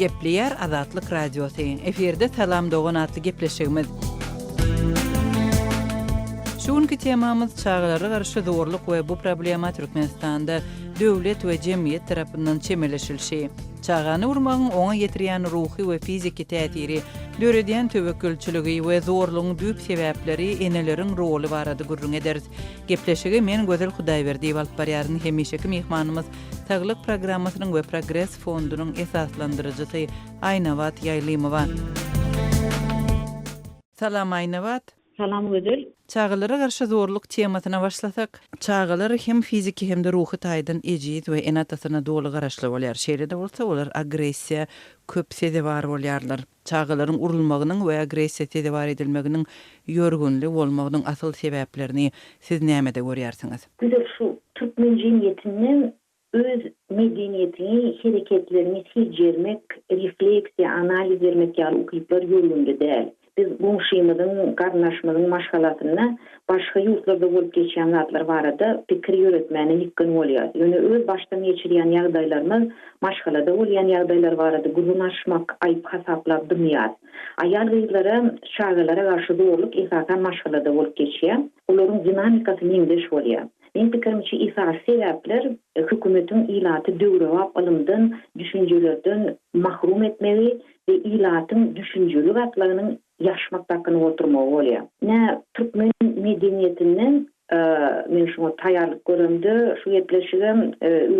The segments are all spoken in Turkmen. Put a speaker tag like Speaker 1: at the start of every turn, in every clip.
Speaker 1: Gepleýär Azatlyk Radiosy. Efirde Salam dogan atly gepleşigimiz. Şu günki temamyz çagalara garşy zorluk we bu problema Türkmenistanda döwlet we jemgyýet tarapyndan çemeleşilişi. Çagany urmagyň oňa ýetirýän ruhy we fiziki täsiri, döredýän töwekgelçiligi we zorlugyň düýp sebäpleri, eneleriň roly barada gürrüň ederis. Gepleşigi men Gözel Hudaýberdiýewa alyp barýaryn. Hemişeki myhmanymyz Saglyk programmasynyň we Progres fondunyň esaslandyryjysy Aýnabat Ýaýlymowa. Salam Aýnabat.
Speaker 2: Salam Gözel.
Speaker 1: Çagalara garşy zorluk temasyna başlasak. Çagalar hem fiziki hem-de ruhy taýdan ejiz we ene-atasyna doly garaşly bolýar. Şeýle-de bolsa, olar agressiýa köp sezewar bolýarlar. Çagalaryň urulmagynyň we agressiýa sezewar edilmeginiň ýörgünli bolmagynyň asyl sebäplerini siz nämede görýärsiňiz?
Speaker 2: Gözel şu türkmen jemgyýetinde öz medeniýetiňi, hereketleriňi seljermek, refleksiýa, analiz bermek ýaly ukyplar ýörgünli däl. Biz goňşymyzyň, garyndaşymyzyň maşgalasynda başga ýurtlarda bolup geçýän zatlar barada pikir ýöretmäne ýykgyn bolýarys. Ýöne öz başdan geçirýän ýagdaýlarymyz, maşgalada bolýan ýagdaýlar barada gürrüň açmak aýyp hasaplap dymýarys. Aýal-gyzlara, çagalara garşy zorluk esasan maşgalada bolup geçýär. Olaryň dinamikasy meňzeş bolýar. Meň pikirimçe esasy sebäpler hökümetiň ilaty döwrebap ylymdan, düşünjelerden mahrum etmegi we ilatyň düşünjeli gatlagynyň ýaşmak dakynyp oturmagy bolýar. Nä türkmen medeniýetinde men şuňa taýýarlyk göremde şu gepleşige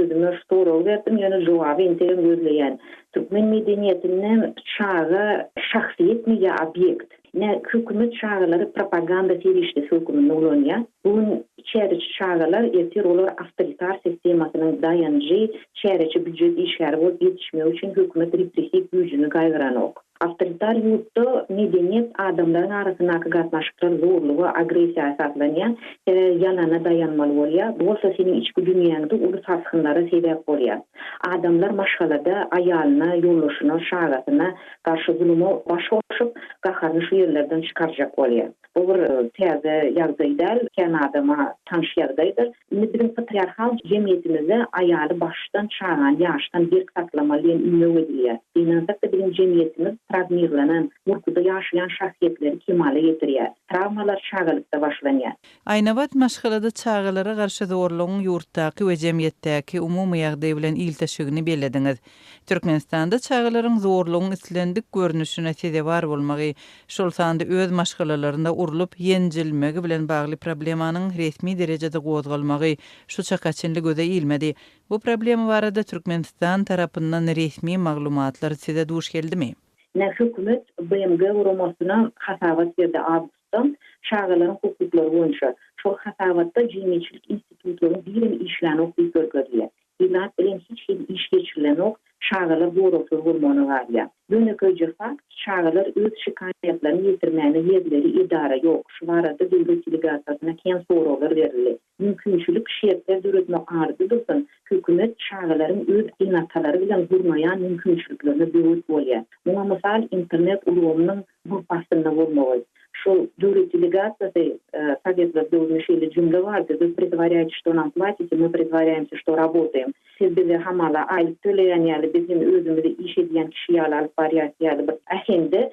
Speaker 2: özüme şu soragy berdim, ýöne jogaby entegem gözleýän. Türkmen medeniýetinde çaga şahsyýetmi ýa obýekt? Nä hökümet çagalary propaganda serişdesi höküminde ulanýar. Bu gün çäreçi çagalar, ertir olar awtoritar sistemasynyň daýanjy, çäreçi býujet işgäri bolup ýetişmegi üçin hökümet repressiw güýjüni gaýgyranok. Awtoritar ýurtda medeniýet, adamlaryň arasyndaky gatnaşyklar zorluga, agressiýa esaslanýar, sebäbi ýalana daýanmaly bolýar, bu bolsa seniň içki dünýäňde uly sarsgynlara sebäp bolýar. Adamlar maşgalada aýalyna, ýoldaşyna, çagasyna garşy zuluma baş goşup, gaharyny şu ýerlerden çykarjak bolýar. Bu bir täze ýagdaý däl, kän adama tanyş ýagdaýdyr. Indi biziň patriarhal jemgyýetimizde aýaly başdan, çagany ýaşdan berk saklamaly diýen ündew edilýär. Gynansak-da biziň jemgyýetimiz trawmirlenen, gorkuda ýaşaýan şahsyýetleri kemala getirýär. Trawmalar çagalykda başlanýar.
Speaker 1: Aýnabat maşgalada çagalara garşy zorlugyň ýurtdaky we jemgyýetdäki umumy ýagdaý bilen ilteşigini bellediňiz. Türkmenistanda çagalaryň zorlugyň islendik görnüşine sezewar bolmagy, şol sanda öz maşgalalarynda urlup, ýenjilmegi bilen bagly problemanyň resmi derejede gozgalmagy şu çaka çenli göze ilmedi. Bu problema barada Türkmenistan tarapyndan resmi maglumatlar size duş geldimi?
Speaker 2: Nä hökümet BMG guramasyna hasabat berdi awgustda çagalaryň hukuklary boýunça. Şol hasabatda jemgyýetçilik institutlaryň birem işlänok diýip görkezilýär. Ilat bilen hiç hili iş geçirilenok, çagalar goragsyz bolmagyna galýar. Ýönekeýje fakt, çagalar öz şikaýatlaryny ýetirmäne ýerleri, edara ýok. Şu barada döwlet delegasiýasyna kän soraglar berildi. Mümkinçilik, şertler döretmek arada dursun, hökümet çagalaryň öz ene-atalary bilen gurnaýan mümkinçiliklerine böwet bolýar. Muňa mysal internet ulgamynyň gurp astynda bolmagy. Şol döwlet delegasiýasy, sowetler döwründe şeýle jümle bardy, Вы притворяетесь, что нам платите, мы притворяемся, что работаем. Siz bize hamala aýlyk töleýän ýaly, biz hem özümizi iş edýän kişi ýaly alyp barýarys ýaly bir äheňde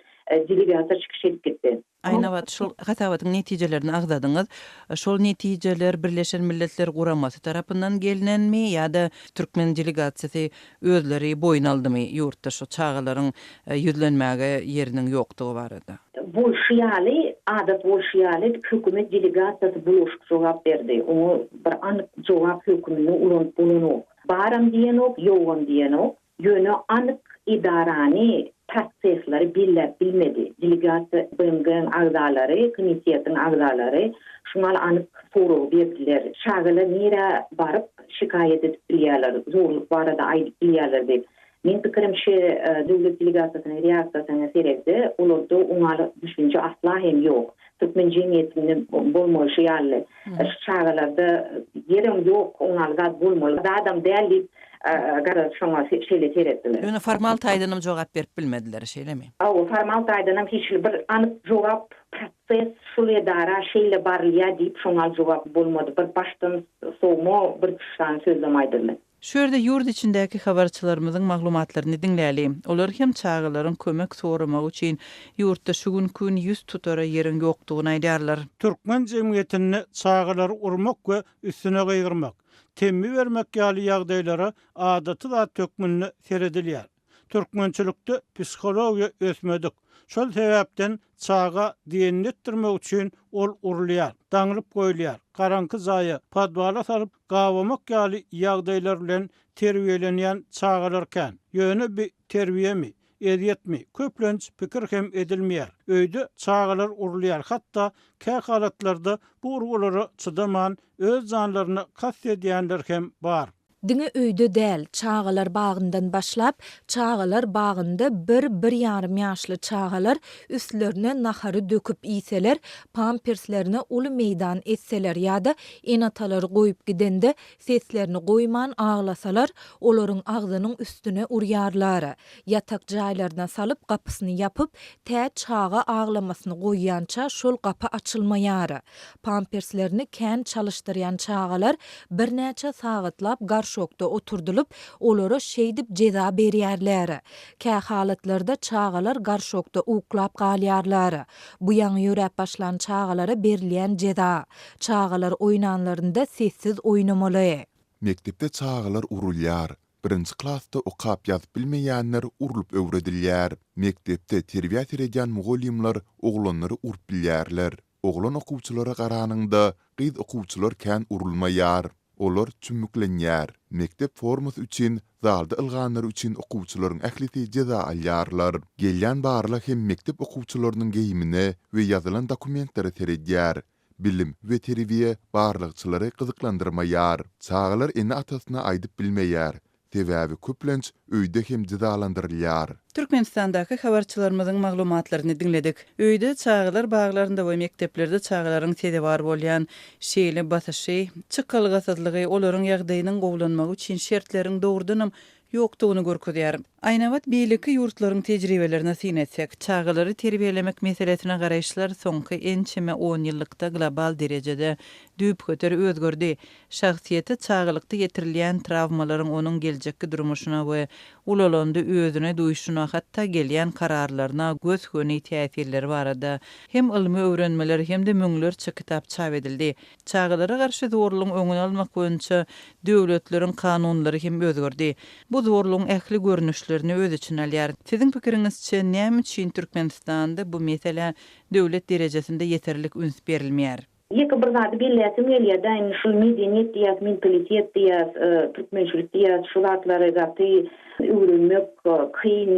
Speaker 2: delegasiýa çykyş edip gitdi.
Speaker 1: Aýnabat, şol hasabatyň netijelerini agzadyňyz. Şol netijeler Birleşen Milletler Guramasy tarapyndan gelnenmi ýa-da türkmen delegasiýasy özleri boýun aldymy ýurtda şu çagalaryň ýüzlenmäge ýeriniň ýokdugy barada?
Speaker 2: Bolşy ýaly, adat bolşy ýaly, hökümet delegasiýasy bulaşyk jogap berdi. Oňa bir anyk jogap höküminde ulanyp bolanok. Baram diýenok, ýogam diýenok. Ýöne anyk edarany, prosesleri belläp bilmedi. Delegasiýa BMG-niň agzalary, komitetiň agzalary şuňal anyk soragy berdiler. Çagalar nirä baryp şikaýat edip bilýärler, zorluk barada aýdyp bilýärler diýip. Meň pikirimçe, döwlet delegasiýasynyň reaksiýasyna seredse, olarda oňaly düşünje asla hem ýok. Türkmen jemgyýetinde bolmalyşy ýaly, şu çagalarda ýerem ýok, oňaly zat bolmaly zadam däl diýip, garaz, şoňa şeýle seretdiler.
Speaker 1: Ýöne formal taýdanam jogap berip bilmediler, şeýlemi?
Speaker 2: Hawa, formal taýdanam hiç hili bir anyk jogap, proses şul edara şeýle barylýar diýip, şoňaly jogap bolmady. Bir başdan sowma, bir-iki sany sözlem aýdyldy.
Speaker 1: Şu ýerde ýurt içindäki habarçylarymyzyň maglumatlaryny diňläli. Olar hem çagalaryň kömek soramagy üçin ýurtda şu günki gün ýüz tutara ýeriň ýokdugyny aýdýarlar.
Speaker 3: Türkmen jemgyýetinde çagalary urmak we üstüne gygyrmak, temmi bermek ýaly ýagdaýlara adaty zat hökmünde seredilýär. Türkmençilikde psihologiýa ösmedik. Şol sebäpden çaga diýenini etdirmek üçin ol urulýar, daňylyp goýulýar, garaňky jaýa, podwala salyp gabamak ýaly ýagdaýlar bilen terbiýelenýän çagalar kän. Ýöne bi terbiýemi, ezýetmi, köplenç pikir hem edilmeýär. Öýde çagalar urulýar, hatda kä halatlarda bu urgulara çydaman öz janlaryna kast edýänler hem bar.
Speaker 4: Diňe öýde däl, çagalar bagyndan başlap, çagalar bagynda bir, bir ýarym ýaşly çagalar üstlerine nahary döküp iýseler, pamperslerine uly meýdan etseler ýa-da ene-atalary goýup gidende seslerini goýman aglasalar, olaryň agzynyň üstüne urýarlar. Ýatak jaýlaryna salyp gapysyny ýapyp, tä çaga aglamasyny goýýança şol gapy açylmaýar. Pamperslerini kän çalyşdyrýan çagalar birnäçe sagatlap garşokda oturdylyp, olara şeýdip jeza berýärler. Kähalatlarda çagalar garşokda uklap galýarlar. Bu ýaňy ýöräp başlan çagalara berilýän jeza. Çagalar oýnanlarynda sessiz oýnamaly.
Speaker 5: Mekdepde çagalar urulýar. Birinji klasda okap ýazyp bilmeýänler urlup öwredilýär. Mekdepde terbiýä seredýän mugallymlar oglanlary urup bilýärler. Oglan okuwçylara garanyňda, gyz okuwçylar kän urulmaýar. Olar çümmüklenýär. Mekdep formasy üçin zalda ylganlary üçin okuwçylaryň ählisi jeza alýarlar. Gelýän barlag hem mekdep okuwçylarynyň geýimine we ýazylan dokumentlere seredýär. Bilim we terbiýe barlagçylary gyzyklandyrmaýar. Çagalar ene-atasyna aýdyp bilmeýär, sebäbi köplenç öýde hem jezalandyrylýar.
Speaker 1: Türkmenistandaky habarçylarymyzyň maglumatlaryny diňledik. Öýde, çagalar baglarynda we mekdeplerde çagalaryň sezewar bolýan şeýle basyşy, çykalgasyzlygy olaryň ýagdaýynyň gowulanmagy üçin şertleriň dogrudanam ýokdugyny görkezýär. Aýnabat beýleki ýurtlaryň tejribelerine syn etsek, çagalary terbiýelemek meselesine garaýyşlar soňky ençeme onýyllykda global derejede düýpgöter özgerdi. Şahsyýete çagalykda ýetirilýän trawmalaryň onuň geljekki durmuşyna we ulalanda özüni duýşuna, hatda gelýän kararlaryna gös-göni täsirleri barada hem ylmy öwrenmeler hem-de müňlerçe kitap çap edildi. Çagalara garşy zorlugyň öňüni almak boýunça döwletleriň kanunlary hem özgerdi. Bu zorlugyň ähli görnüşlerini öz içine alýar. Siziň pikiriňizçe, näme üçin Türkmenistanda bu meselä döwlet derejesinde ýeterlik üns berilmeýär?
Speaker 2: Ýeke bir zady belläsim gelýär-dä, indi şul medeniýet diýýäs, mentalitet diýýäs, türkmençilik diýýäs, şu zatlary gaty öwrenmek kyn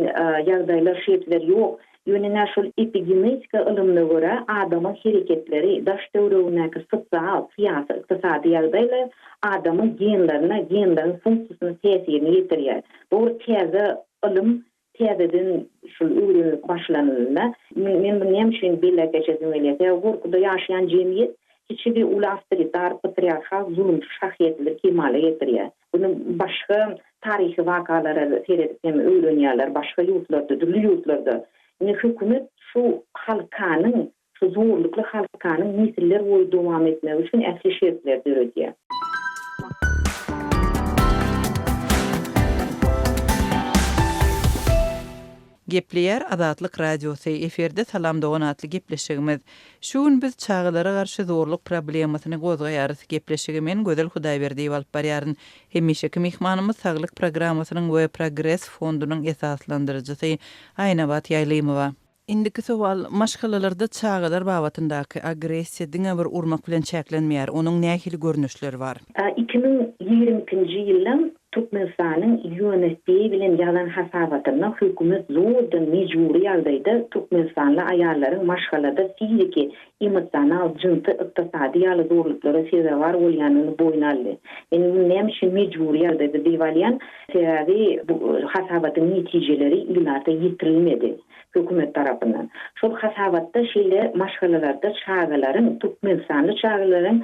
Speaker 2: ýagdaýlar, şertler ýok. Ýöne ine şol epigenetika ylymyna görä adamyň hereketleri, daş-töweregindäki sosial, syýasy, ykdysady ýagdaýlar adamyň genlerine, genleriň funksiýasyna täsirini ýetirýär. Bu bir täze ylym, täzeden şul öwrenilip başlanylanda. Men muny näme üçin belläp geçesim gelýär? Sebäbi gorkuda ýaşaýan jemgyýet kiçi we uly awtoritar, patriarhal, zulumçy şahsyýetleri kemala getirýär. Muny başga taryhy wakalara seredip hem öwrenýärler, başga ýurtlarda, dürli ýurtlarda. Indi hökümet şu halkanyň, şu zorlukly halkanyň nesiller boýy dowam etmegi üçin ähli şertleri döredýär.
Speaker 1: Gepleýär Azatlyk Radiosy, efirde Salam dogan atly gepleşigimiz. Şu gün biz çagalara garşy zorluk problemasyny gozgaýarys. Gepleşigi men Gözel Hudaýberdiýewa alyp barýaryn. Hemişeki myhmanymyz Saglyk programmasynyň we Progres fondunyň esaslandyryjysy Aýnabat Ýaýlymowa. Indiki sowal, maşgalalarda çagalar babatyndaky agressiýa diňe bir urmak bilen çäklenmeýär, onuň nähili görnüşleri bar?
Speaker 2: 2022-nji ýylda Türkmenistanyň UNFPA bilen ýazan hasabatynda hökümet zordan mejbury ýagdaýda türkmenistanly aýallaryň maşgalada fiziki, emosional, jynsy, ykdysady ýaly zorluklara sezewar bolýandygyny boýun aldy. Men muny näme üçin mejbury ýagdaýda diýip alýan, sebäbi bu hasabatyň netijeleri ilata ýetirilmedi hökümet tarapyndan. Şol hasabatda şeýle maşgalalarda çagalaryň, türkmenistanly çagalaryň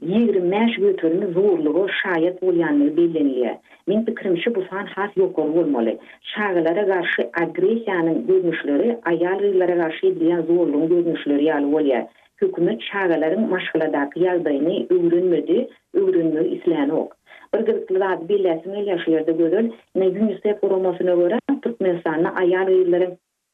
Speaker 2: 25 göterimi zorluga şaýat bolýandygy bellenilýär. Meň pikirimçe bu san has ýokary bolmaly. Çagalara garşy agressiýanyň görnüşleri aýal-gyzlara garşy edilýän zorlugyň görnüşleri ýaly bolýar. Hökümet çagalaryň maşgaladaky ýagdaýyny öwrenmedi, öwrenmegi islänok. Bir gyzykly zady belläsim gelýär şu ýerde Gözel, ine Ýunisef guramasyna görä Türkmenistanda aýal-gyzlaryň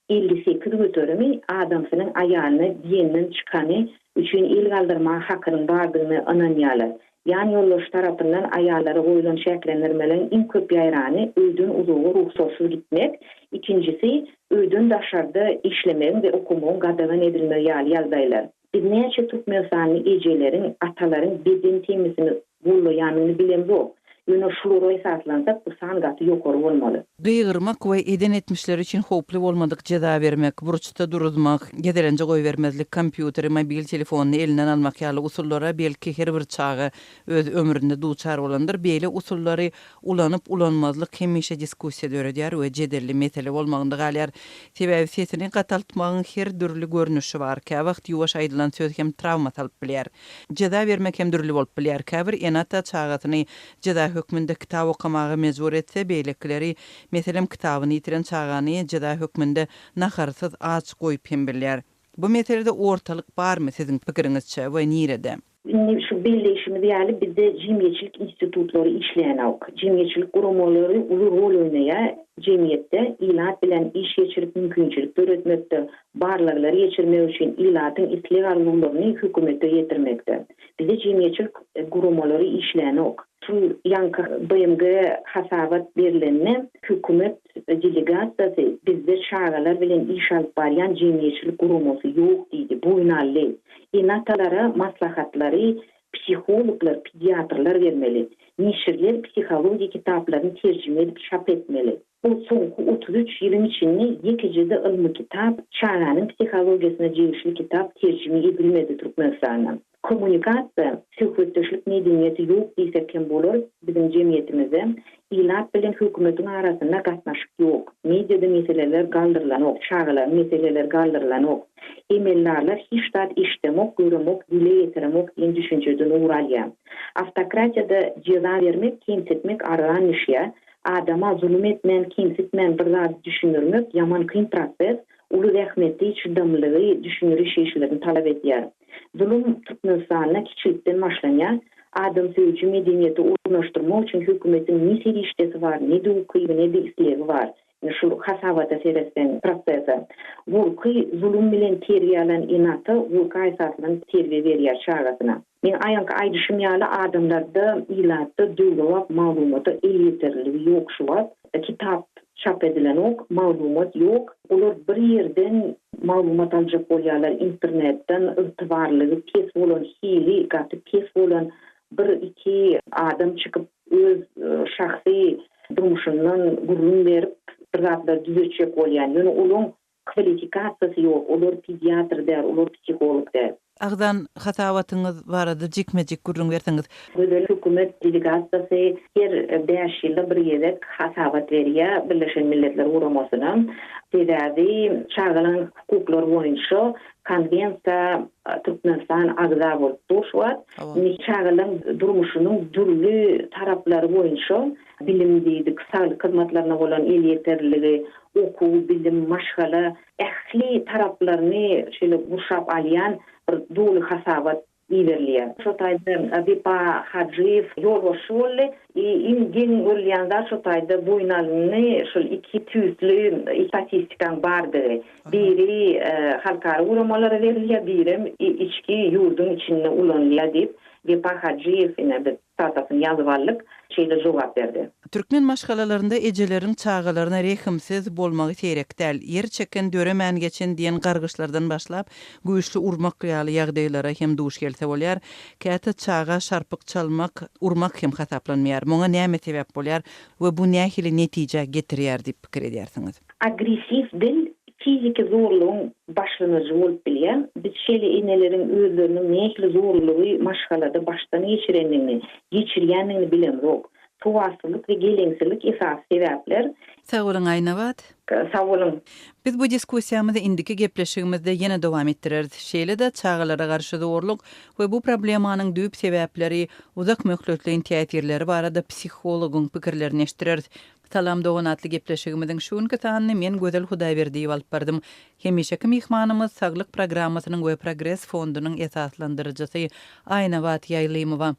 Speaker 2: 58 göterimi adamsynyň aýalyna diýenden çykany üçin el galdyrmaga hakynyň bardygyna ynanýarlar. Ýan ýoldaşy tarapyndan aýallara goýlan çäklendirmeleriň iň köp ýaýrany öýden uzaga rugsatsyz gitmek, ikinjisi, öýden daşarda işlemegiň we okamagyň gadagan edilmegi ýaly ýagdaýlar. Biz näçe türkmenistanly ejeleriň, atalaryň beden temmisini gollaýanyny bilemzok. Ýöne şulara esaslansak, bu san gaty ýokary bolmaly.
Speaker 1: Gygyrmak we eden etmişleri üçin howply bolmadyk jeza bermek, burçda duruzmak, gezelenje goýbermezlik, kompýuteri, mobil telefonyny elinden almak ýaly usullara belki her bir çaga öz ömründe duçar bolandyr. Beýle usullary ulanyp-ulanmazlyk hemişe diskussiýa döredýär we jedelli mesele bolmagynda galýar. Sebäbi sesini gataltmagyň her dürli görnüşi bar. Käwagt ýuwaş aýdylan söz hem trawma salyp bilýär. Jeza bermek hem dürli bolup bilýär. Käbir ene-ata çagasyny jeza hökmünde kitap okamaga mejbur etse, beýlekileri, meselem, kitabyny ýitiren çagany jeza hökmünde naharsyz aç goýup hem bilýär. Bu meselede ortalyk barmy siziň pikiriňizçe we nirede?
Speaker 2: Indi şu belleýşimiz ýaly bizde jemgyýetçilik institutlary işleýänok. Jemgyýetçilik guramalary uly rol oýnaýar jemgyýetde, ilat bilen iş geçirip mümkinçilik döretmekde, barlaglary geçirmek üçin ilatyň isleg-arzuwlaryny hökümete ýetirmekde. Bizde jemgyýetçilik guramalary işlänok. Şu ýaňky BMG hasabat berlende hökümet delegasiýasy bizde çagalar bilen iş alyp barýan jemgyýetçilik guramasy ýok diýdi, boýun aldy. Ene-atalara maslahatlary psihologlar, pediatrlar bermeli. Neşirler psihologiýa kitaplaryny terjime edip çap etmeli. Bu soňky 33 ýylyň içinde ýekeje-de ylmy kitap, çaganyň psihologiýasyna degişli kitap terjime edilmedi Türkmenistanda. Kommunikasiýa, söhbetdeşlik medeniýeti ýok diýsek hem bolar biziň jemgyýetimizde. Ilat bilen hökümetiň arasynda gatnaşyk ýok. Mediada meseleler galdyrylanok, çagalaryň meseleleri galdyrylanok. Emeldarlar hiç zat eşidemok, göremok, dile getiremok diýen düşünjeden ugur alýar. Awtokratiýada jeza bermek, kemsitmek arzan düşýär. Adama zulum etmän, kemsitmän bir zady düşündirmek ýaman kyn proses, uly zähmeti, çydamlylygy, düşündiriş işlerini talap edýär. Zulum Türkmenistanda kiçilikden başlanýar. Adamsöýüji medeniýeti ornaşdyrmak üçin hökümetiň ne serişdesi bar, ne-de ukyby, ne-de islegi bar. Indi şu hasabata seretseň, prosese. Gorky, zulum bilen terbiýe alan ene-ata gorka esaslanyp terbiýe berýär çagasyna. Meň aýaňky aýdyşym ýaly adamlarda, ilatda döwrebap maglumata elýeterliligi ýok şu wagt. Kitap çap edilenok, maglumat ýok. Olar bir ýerden maglumat aljak bolýarlar, internetden ygtybarlylygy pes bolan, hili gaty pes bolan bir-iki adam çykyp öz şahsy durmuşyndan gürrüň berip bir zatlar düzetjek bolýan. Ýöne olaň Kwalifikasiýasy ýok, olar pediatr däl, olar psiholog däl.
Speaker 1: Agzan hasabatyňyz barada jikme-jik gürrüň berseňiz.
Speaker 2: Gözel hökümet delegasiýasy her bäş ýylda bir gezek hasabat berýär Birleşen Milletler Guramasyna. Sebäbi çagalaryň hukuklary boýunça konwensiýa Türkmenistan agza bolup dur şu wagt. Indi çagalaryň durmuşynyň dürli taraplary boýunça bilim diýdik, saglyk hyzmatlaryna bolan elýeterliligi, okuw, bilim, maşgala, ähli taraplaryny şeýle gurşap alýan bir doly hasabat iberilýär. Şo taýda Wepa Hajyýew ýolbaşçy boldy. Iň geň görülýän zat şo taýda boýun alyndy, şol iki tüýsli statistikaň bardygy. Biri halkara guramalara berilýär, birem içki ýurduň içinde ulanylýar diýip, Wepa Hajyýew ine biz Tatasyny ýazyp aldyk, şeýle jogap berdi.
Speaker 1: Türkmen maşgalalarynda ejeleriň çagalaryna rehimsiz bolmagy seýrek däl. Ýer çeken döremän geçen diýen gargyşlardan başlap, güýçli urmak ýaly ýagdaýlara hem duş gelse bolýar. Käte çaga şarpyk çalmak, urmak hem hasaplanmaýar. Muňa näme sebäp bolýar we bu nähili netijä getirýär diýip pikir edýärsiňiz?
Speaker 2: Agressiw dil Fiziki zorlugyň başlangyjy bolup bilýär. Biz şeýle eneleriň özleriniň nähili zorlugy maşgalada başdan geçirendigini, geçirýändigini bilemzok. Sowatsyzlyk we geleňsizlik esasy sebäpler.
Speaker 1: Sag boluň Aýnabat.
Speaker 2: Sag boluň.
Speaker 1: Biz bu diskussiýamyzy indiki gepleşigimizde ýene dowam etdireris. Şeýle-de çagalara garşy zorluk we bu problemanyň düýp sebäpleri, uzak möhletleýin täsirleri barada psihologyň pikirlerini eşitdireris. Salam dogan atly gepleşigimiziň şu günki sanyny men Gözel Hudaýberdiýewa alyp bardym. Hemişeki myhmanymyz Saglyk programmasynyň we Progres fondunyň esaslandyryjysy Aýnabat Ýaýlymowa.